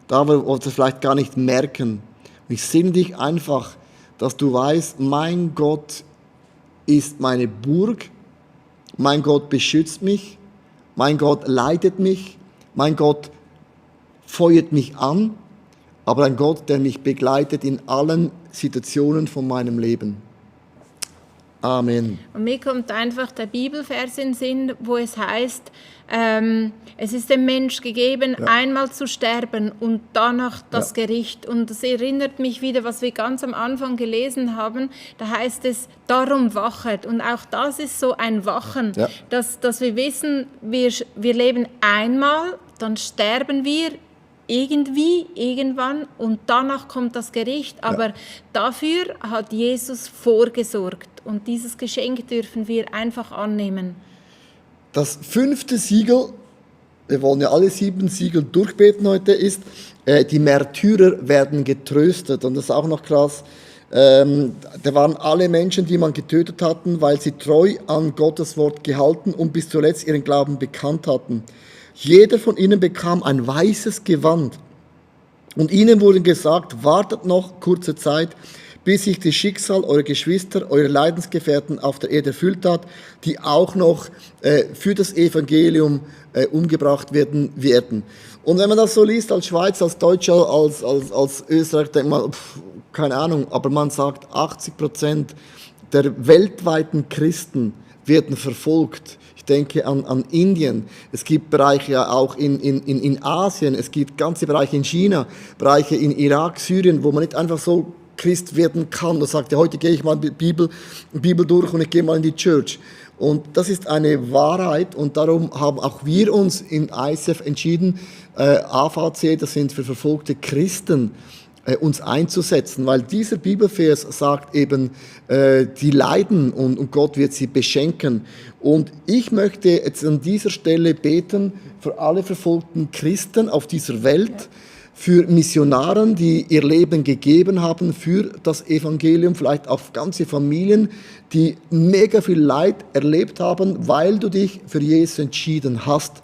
Da wir uns das vielleicht gar nicht merken. Und ich segne dich einfach, dass du weißt, mein Gott ist meine Burg, mein Gott beschützt mich, mein Gott leitet mich, mein Gott feuert mich an, aber ein Gott, der mich begleitet in allen Situationen von meinem Leben. Amen. Und mir kommt einfach der Bibelvers in den Sinn, wo es heißt, es ist dem Mensch gegeben, einmal zu sterben und danach das Gericht. Und das erinnert mich wieder, was wir ganz am Anfang gelesen haben. Da heißt es, darum wachet. Und auch das ist so ein Wachen, dass wir wissen, wir leben einmal, dann sterben wir irgendwie, irgendwann und danach kommt das Gericht. Aber dafür hat Jesus vorgesorgt und dieses Geschenk dürfen wir einfach annehmen. Das 5. Siegel, wir wollen ja alle 7 Siegel durchbeten heute, ist, die Märtyrer werden getröstet. Und das ist auch noch krass. Da waren alle Menschen, die man getötet hatten, weil sie treu an Gottes Wort gehalten und bis zuletzt ihren Glauben bekannt hatten. Jeder von ihnen bekam ein weißes Gewand. Und ihnen wurde gesagt, wartet noch kurze Zeit, bis sich das Schicksal eurer Geschwister, eurer Leidensgefährten auf der Erde erfüllt hat, die auch noch für das Evangelium umgebracht werden. Und wenn man das so liest, als Schweizer, als Deutscher, als Österreicher, denkt man, keine Ahnung, aber man sagt, 80% der weltweiten Christen werden verfolgt. Ich denke an Indien, es gibt Bereiche ja auch in Asien, es gibt ganze Bereiche in China, Bereiche in Irak, Syrien, wo man nicht einfach so Christ werden kann. Da sagt er, heute gehe ich mal die Bibel durch und ich gehe mal in die Church. Und das ist eine Wahrheit und darum haben auch wir uns in ICF entschieden, AVC, das sind für verfolgte Christen, uns einzusetzen, weil dieser Bibelvers sagt eben, die leiden und Gott wird sie beschenken. Und ich möchte jetzt an dieser Stelle beten für alle verfolgten Christen auf dieser Welt, für Missionaren, die ihr Leben gegeben haben für das Evangelium, vielleicht auch ganze Familien, die mega viel Leid erlebt haben, weil du dich für Jesus entschieden hast.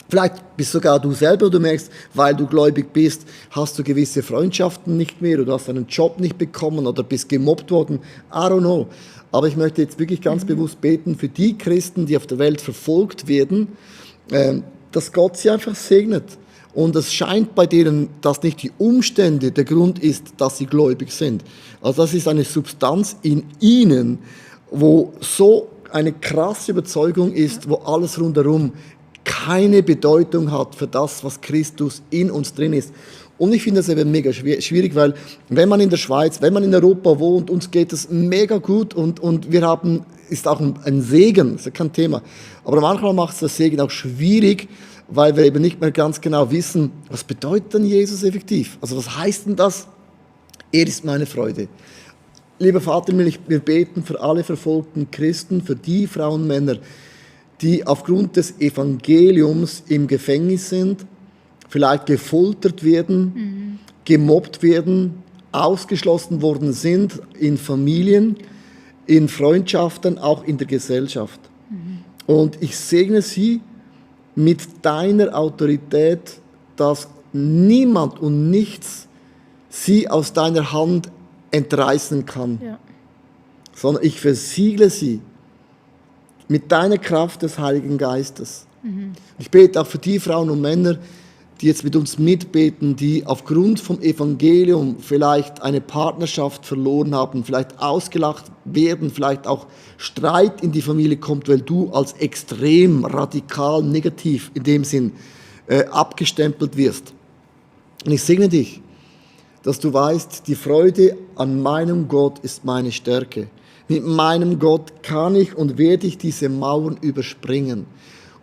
Vielleicht bist sogar du selber, du merkst, weil du gläubig bist, hast du gewisse Freundschaften nicht mehr oder hast einen Job nicht bekommen oder bist gemobbt worden. I don't know. Aber ich möchte jetzt wirklich ganz bewusst beten für die Christen, die auf der Welt verfolgt werden, dass Gott sie einfach segnet. Und es scheint bei denen, dass nicht die Umstände der Grund ist, dass sie gläubig sind. Also das ist eine Substanz in ihnen, wo so eine krasse Überzeugung ist, wo alles rundherum keine Bedeutung hat für das, was Christus in uns drin ist. Und ich finde das eben mega schwierig, weil wenn man in der Schweiz, wenn man in Europa wohnt, uns geht es mega gut und wir haben, ist auch ein Segen, ist ja kein Thema. Aber manchmal macht es das Segen auch schwierig, weil wir eben nicht mehr ganz genau wissen, was bedeutet denn Jesus effektiv? Also was heißt denn das? Er ist meine Freude. Lieber Vater, wir beten für alle verfolgten Christen, für die Frauen und Männer, die aufgrund des Evangeliums im Gefängnis sind, vielleicht gefoltert werden, gemobbt werden, ausgeschlossen worden sind in Familien, in Freundschaften, auch in der Gesellschaft. Und ich segne sie mit deiner Autorität, dass niemand und nichts sie aus deiner Hand entreißen kann, sondern ich versiegle sie mit deiner Kraft des Heiligen Geistes. Ich bete auch für die Frauen und Männer, die jetzt mit uns mitbeten, die aufgrund vom Evangelium vielleicht eine Partnerschaft verloren haben, vielleicht ausgelacht werden, vielleicht auch Streit in die Familie kommt, weil du als extrem, radikal, negativ in dem Sinn abgestempelt wirst. Und ich segne dich, dass du weißt, die Freude an meinem Gott ist meine Stärke. Mit meinem Gott kann ich und werde ich diese Mauern überspringen.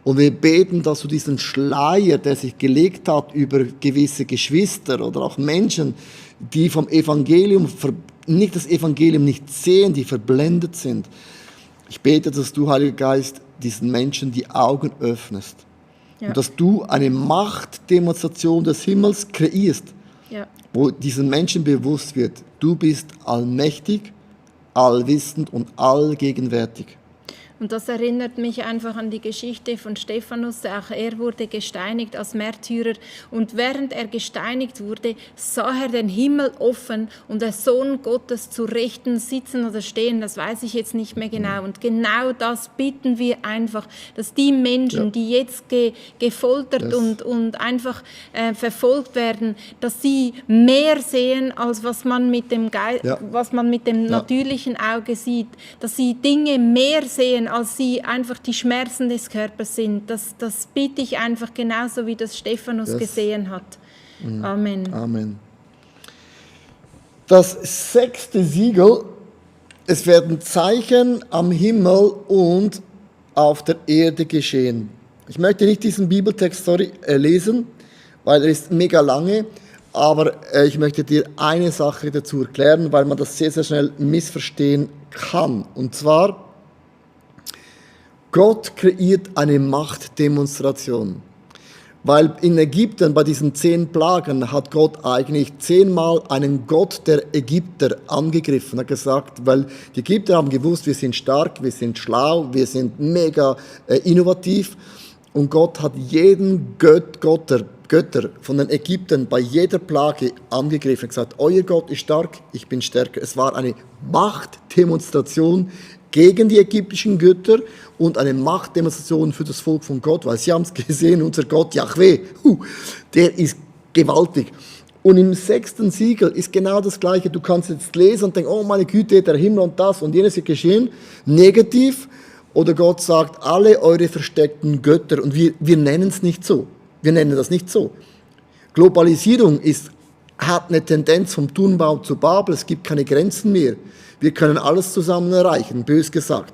Und wir beten, dass du diesen Schleier, der sich gelegt hat über gewisse Geschwister oder auch Menschen, die vom Evangelium, nicht das Evangelium nicht sehen, die verblendet sind. Ich bete, dass du, Heiliger Geist, diesen Menschen die Augen öffnest. Ja. Und dass du eine Machtdemonstration des Himmels kreierst, ja, wo diesen Menschen bewusst wird, du bist allmächtig, allwissend und allgegenwärtig. Und das erinnert mich einfach an die Geschichte von Stephanus. Auch er wurde gesteinigt als Märtyrer. Und während er gesteinigt wurde, sah er den Himmel offen und der Sohn Gottes zu Rechten sitzen oder stehen. Das weiß ich jetzt nicht mehr genau. Und genau das bitten wir einfach, dass die Menschen, die jetzt gefoltert und einfach verfolgt werden, dass sie mehr sehen, als was man mit dem natürlichen Auge sieht. Dass sie Dinge mehr sehen, als sie einfach die Schmerzen des Körpers sind. Das bitte ich einfach genauso, wie das Stephanus gesehen hat. Amen. Amen. Das 6. Siegel, es werden Zeichen am Himmel und auf der Erde geschehen. Ich möchte nicht diesen Bibeltext lesen, weil er ist mega lange, aber ich möchte dir eine Sache dazu erklären, weil man das sehr, sehr schnell missverstehen kann. Und zwar, Gott kreiert eine Machtdemonstration. Weil in Ägypten bei diesen 10 Plagen hat Gott eigentlich 10-mal einen Gott der Ägypter angegriffen. Er hat gesagt, weil die Ägypter haben gewusst, wir sind stark, wir sind schlau, wir sind mega innovativ. Und Gott hat jeden Götter von den Ägyptern bei jeder Plage angegriffen. Er hat gesagt, euer Gott ist stark, ich bin stärker. Es war eine Machtdemonstration gegen die ägyptischen Götter und eine Machtdemonstration für das Volk von Gott, weil sie haben es gesehen, unser Gott Jahwe, der ist gewaltig. Und im 6. Siegel ist genau das Gleiche. Du kannst jetzt lesen und denken, oh meine Güte, der Himmel und das und jenes ist geschehen. Negativ. Oder Gott sagt, alle eure versteckten Götter. Und wir nennen es nicht so. Wir nennen das nicht so. Globalisierung hat eine Tendenz vom Turmbau zu Babel. Es gibt keine Grenzen mehr. Wir können alles zusammen erreichen, bös gesagt.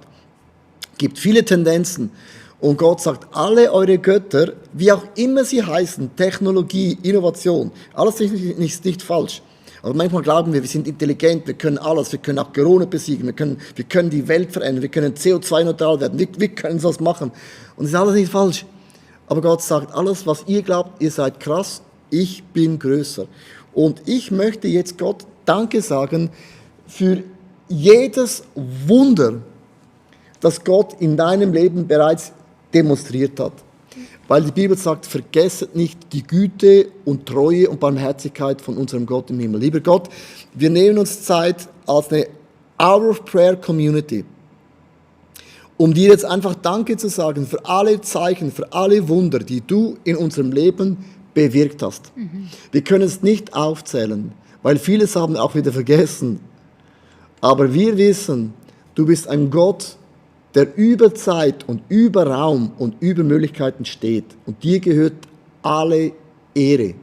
Es gibt viele Tendenzen. Und Gott sagt, alle eure Götter, wie auch immer sie heißen, Technologie, Innovation, alles ist nicht falsch. Aber manchmal glauben wir sind intelligent, wir können alles, wir können auch Corona besiegen, wir können die Welt verändern, wir können CO2-neutral werden, wir können das machen. Und es ist alles nicht falsch. Aber Gott sagt, alles, was ihr glaubt, ihr seid krass, ich bin größer. Und ich möchte jetzt Gott Danke sagen für jedes Wunder, das Gott in deinem Leben bereits demonstriert hat. Weil die Bibel sagt, vergesset nicht die Güte und Treue und Barmherzigkeit von unserem Gott im Himmel. Lieber Gott, wir nehmen uns Zeit als eine Hour of Prayer Community, um dir jetzt einfach Danke zu sagen für alle Zeichen, für alle Wunder, die du in unserem Leben bewirkt hast. Wir können es nicht aufzählen, weil vieles haben wir auch wieder vergessen. Aber wir wissen, du bist ein Gott, der über Zeit und über Raum und über Möglichkeiten steht. Und dir gehört alle Ehre.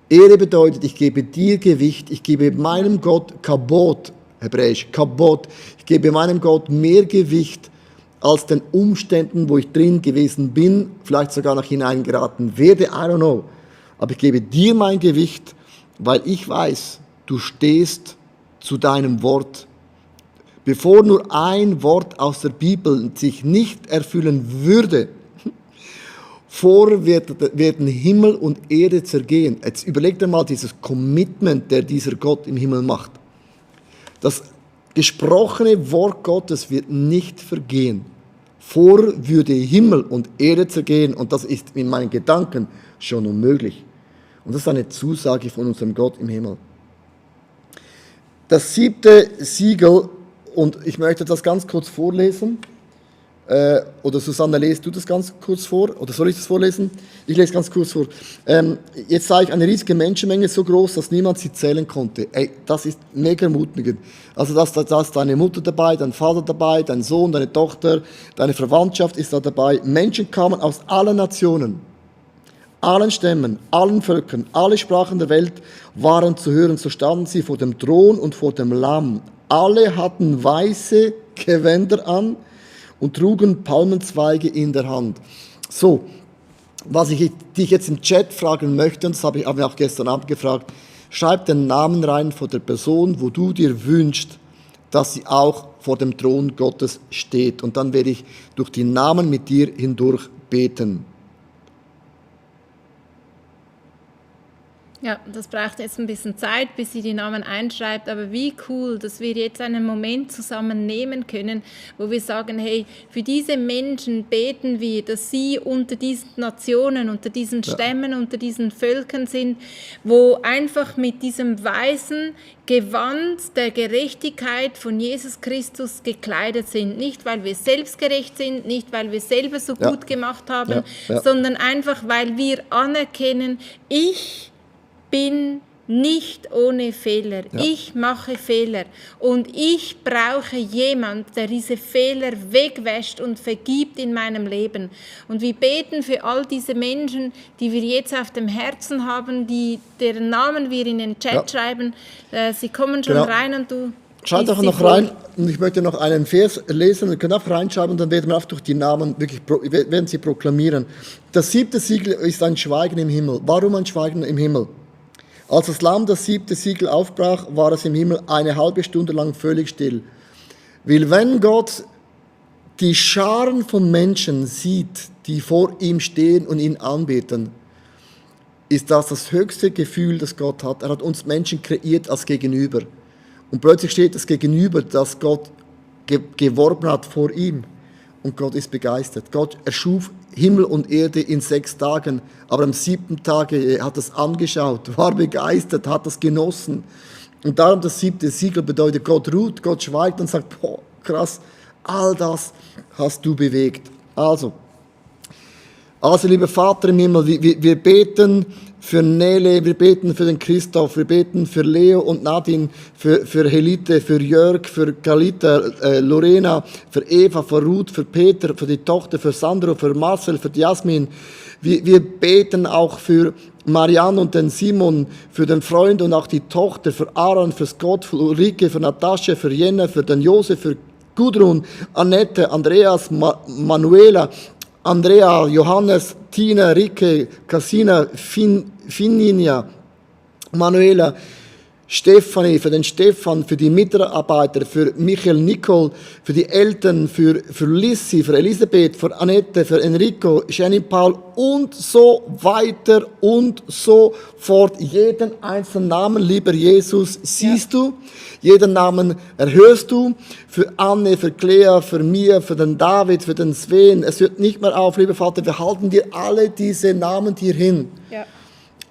Ehre bedeutet, ich gebe dir Gewicht, ich gebe meinem Gott Kabot, hebräisch, Kabot, ich gebe meinem Gott mehr Gewicht als den Umständen, wo ich drin gewesen bin, vielleicht sogar noch hineingeraten werde, I don't know. Aber ich gebe dir mein Gewicht, weil ich weiß, du stehst zu deinem Wort. Bevor nur ein Wort aus der Bibel sich nicht erfüllen würde, werden Himmel und Erde zergehen. Jetzt überleg dir mal dieses Commitment, der dieser Gott im Himmel macht. Das gesprochene Wort Gottes wird nicht vergehen. Würde Himmel und Erde zergehen, und das ist in meinen Gedanken schon unmöglich. Und das ist eine Zusage von unserem Gott im Himmel. Das 7. Siegel, und ich möchte das ganz kurz vorlesen. Oder Susanne, lest du das ganz kurz vor? Oder soll ich das vorlesen? Ich lese ganz kurz vor. Jetzt sah ich eine riesige Menschenmenge, so groß, dass niemand sie zählen konnte. Ey, das ist mega ermutigend. Also da ist deine Mutter dabei, dein Vater dabei, dein Sohn, deine Tochter, deine Verwandtschaft ist da dabei. Menschen kamen aus allen Nationen, allen Stämmen, allen Völkern, alle Sprachen der Welt waren zu hören. So standen sie vor dem Thron und vor dem Lamm. Alle hatten weiße Gewänder an und trugen Palmenzweige in der Hand. So, was ich dich jetzt im Chat fragen möchte, und das habe ich auch gestern Abend gefragt, schreib den Namen rein von der Person, wo du dir wünschst, dass sie auch vor dem Thron Gottes steht. Und dann werde ich durch die Namen mit dir hindurch beten. Ja, das braucht jetzt ein bisschen Zeit, bis sie die Namen einschreibt, aber wie cool, dass wir jetzt einen Moment zusammen nehmen können, wo wir sagen, hey, für diese Menschen beten wir, dass sie unter diesen Nationen, unter diesen Stämmen, unter diesen Völkern sind, wo einfach mit diesem weißen Gewand der Gerechtigkeit von Jesus Christus gekleidet sind. Nicht, weil wir selbstgerecht sind, nicht, weil wir selber so gut gemacht haben, sondern einfach, weil wir anerkennen, ich bin nicht ohne Fehler. Ja. Ich mache Fehler und ich brauche jemand, der diese Fehler wegwäscht und vergibt in meinem Leben. Und wir beten für all diese Menschen, die wir jetzt auf dem Herzen haben, deren Namen wir in den Chat schreiben. Sie kommen schon rein und du... Schaut doch noch rein, und ich möchte noch einen Vers lesen, ihr könnt auch reinschreiben, und dann werden wir auch durch die Namen wirklich werden sie proklamieren. Das 7. Siegel ist ein Schweigen im Himmel. Warum ein Schweigen im Himmel? Als das Lamm das 7. Siegel aufbrach, war es im Himmel eine halbe Stunde lang völlig still. Weil wenn Gott die Scharen von Menschen sieht, die vor ihm stehen und ihn anbeten, ist das höchste Gefühl, das Gott hat. Er hat uns Menschen kreiert als Gegenüber. Und plötzlich steht das Gegenüber, das Gott geworben hat vor ihm. Und Gott ist begeistert. Gott erschuf Himmel und Erde in 6 Tagen, aber am 7. Tag hat es angeschaut, war begeistert, hat es genossen. Und darum das 7. Siegel bedeutet, Gott ruht, Gott schweigt und sagt, boah, krass, all das hast du bewegt. Also, lieber Vater im Himmel, wir beten für Nele, wir beten für den Christoph, wir beten für Leo und Nadine, für Helite, für Jörg, für Galita, Lorena, für Eva, für Ruth, für Peter, für die Tochter, für Sandro, für Marcel, für Jasmin. Wir beten auch für Marianne und den Simon, für den Freund und auch die Tochter, für Aaron, für Scott, für Ulrike, für Natascha, für Jenna, für den Josef, für Gudrun, Annette, Andreas, Manuela, Andrea, Johannes, Tina, Rike, Cassina, Fininia, Manuela, Stefanie, für den Stefan, für die Mitarbeiter, für Michael, Nicole, für die Eltern, für Lissy, für Elisabeth, für Annette, für Enrico, Jenny, Paul und so weiter und so fort. Jeden einzelnen Namen, lieber Jesus, siehst du, jeden Namen erhörst du, für Anne, für Clea, für mir, für den David, für den Sven. Es hört nicht mehr auf, lieber Vater, wir halten dir alle diese Namen dir hin. Ja.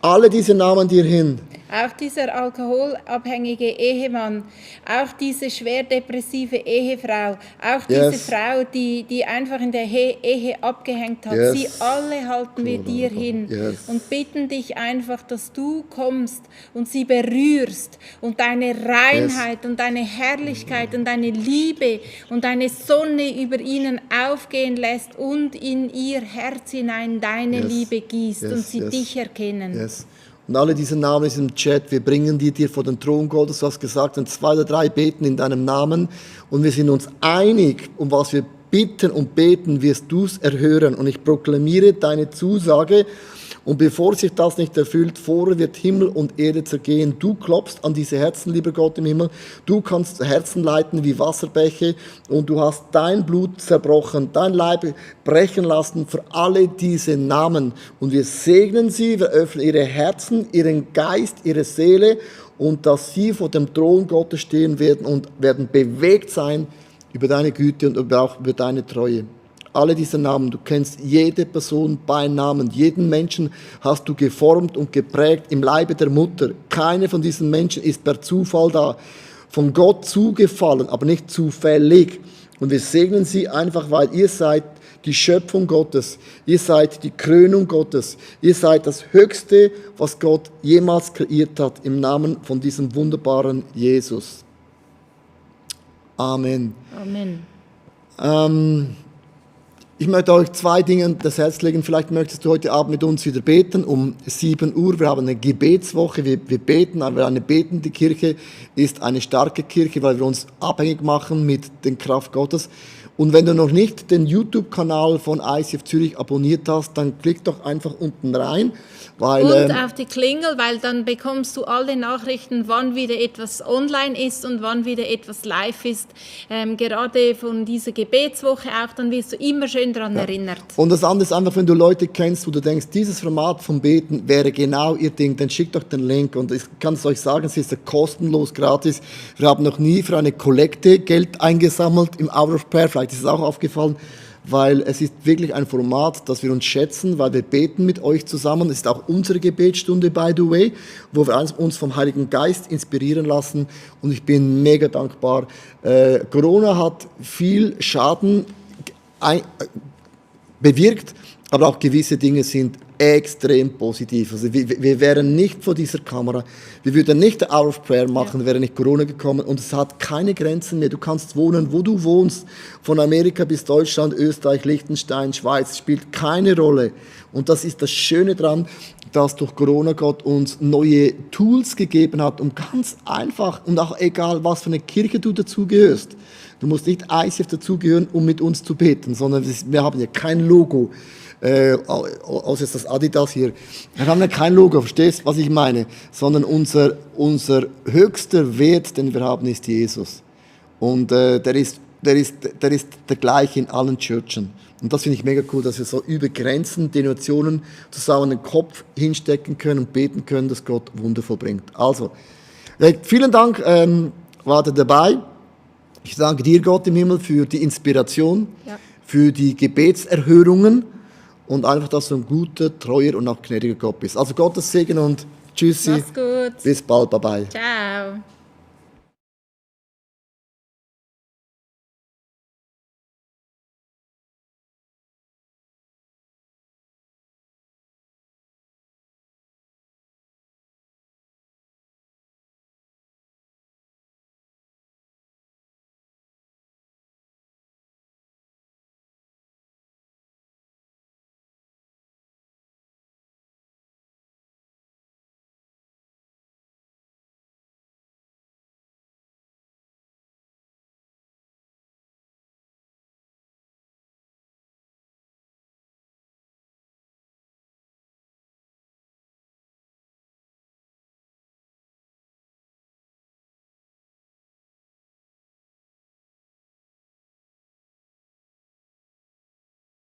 Alle diese Namen dir hin. Auch dieser alkoholabhängige Ehemann, auch diese schwer depressive Ehefrau, auch diese Frau, die einfach in der Ehe abgehängt hat. Sie alle halten wir dir hin und bitten dich einfach, dass du kommst und sie berührst und deine Reinheit und deine Herrlichkeit und deine Liebe und deine Sonne über ihnen aufgehen lässt und in ihr Herz hinein deine Liebe gießt und sie dich erkennen. Und alle diese Namen sind im Chat, wir bringen die dir vor den Thron Gottes, du hast gesagt, wenn 2 oder 3 beten in deinem Namen und wir sind uns einig, um was wir bitten und beten, wirst du es erhören. Und ich proklamiere deine Zusage und bevor sich das nicht erfüllt, vorher wird Himmel und Erde zergehen. Du klopfst an diese Herzen, lieber Gott im Himmel, du kannst Herzen leiten wie Wasserbäche und du hast dein Blut zerbrochen, dein Leib brechen lassen für alle diese Namen. Und wir segnen sie, wir öffnen ihre Herzen, ihren Geist, ihre Seele und dass sie vor dem Thron Gottes stehen werden und werden bewegt sein über deine Güte und auch über deine Treue. Alle diese Namen, du kennst jede Person bei Namen, jeden Menschen hast du geformt und geprägt im Leibe der Mutter. Keine von diesen Menschen ist per Zufall da, von Gott zugefallen, aber nicht zufällig. Und wir segnen sie einfach, weil ihr seid die Schöpfung Gottes, ihr seid die Krönung Gottes, ihr seid das Höchste, was Gott jemals kreiert hat, im Namen von diesem wunderbaren Jesus. Amen. Amen. Ich möchte euch 2 Dinge das Herz legen. Vielleicht möchtest du heute Abend mit uns wieder beten um 7 Uhr. Wir haben eine Gebetswoche. Wir beten, aber eine betende Kirche ist eine starke Kirche, weil wir uns abhängig machen mit der Kraft Gottes. Und wenn du noch nicht den YouTube-Kanal von ICF Zürich abonniert hast, dann klick doch einfach unten rein. Weil, und auf die Klingel, weil dann bekommst du alle Nachrichten, wann wieder etwas online ist und wann wieder etwas live ist. Gerade von dieser Gebetswoche auch, dann wirst du immer schön daran erinnert. Und das andere ist einfach, wenn du Leute kennst, wo du denkst, dieses Format vom Beten wäre genau ihr Ding, dann schickt doch den Link. Und ich kann es euch sagen, es ist ja kostenlos, gratis. Wir haben noch nie für eine Kollekte Geld eingesammelt im Hour of Prayer. Vielleicht ist es auch aufgefallen, weil es ist wirklich ein Format, das wir uns schätzen, weil wir beten mit euch zusammen. Es ist auch unsere Gebetsstunde, by the way, wo wir uns vom Heiligen Geist inspirieren lassen. Und ich bin mega dankbar. Corona hat viel Schaden bewirkt, aber auch gewisse Dinge sind extrem positiv. Also wir wären nicht vor dieser Kamera, wir würden nicht the Hour of Prayer machen, wäre nicht Corona gekommen, und es hat keine Grenzen mehr. Du kannst wohnen, wo du wohnst, von Amerika bis Deutschland, Österreich, Liechtenstein, Schweiz, spielt keine Rolle. Und das ist das Schöne daran, dass durch Corona Gott uns neue Tools gegeben hat, um ganz einfach, und auch egal, was für eine Kirche du dazugehörst. Du musst nicht ICF dazugehören, um mit uns zu beten, sondern wir haben ja kein Logo. Außer jetzt das Adidas hier. Wir haben ja kein Logo, verstehst du, was ich meine? Sondern unser höchster Wert, den wir haben, ist Jesus. Und der ist der gleiche in allen Churchen. Und das finde ich mega cool, dass wir so über Grenzen, Denominationen zusammen den Kopf hinstecken können und beten können, dass Gott Wunder vollbringt. Also, vielen Dank, wart ihr dabei. Ich danke dir, Gott im Himmel, für die Inspiration, für die Gebetserhörungen und einfach, dass du ein guter, treuer und auch gnädiger Gott bist. Also Gottes Segen und Tschüssi. Mach's gut. Bis bald, bye bye. Ciao.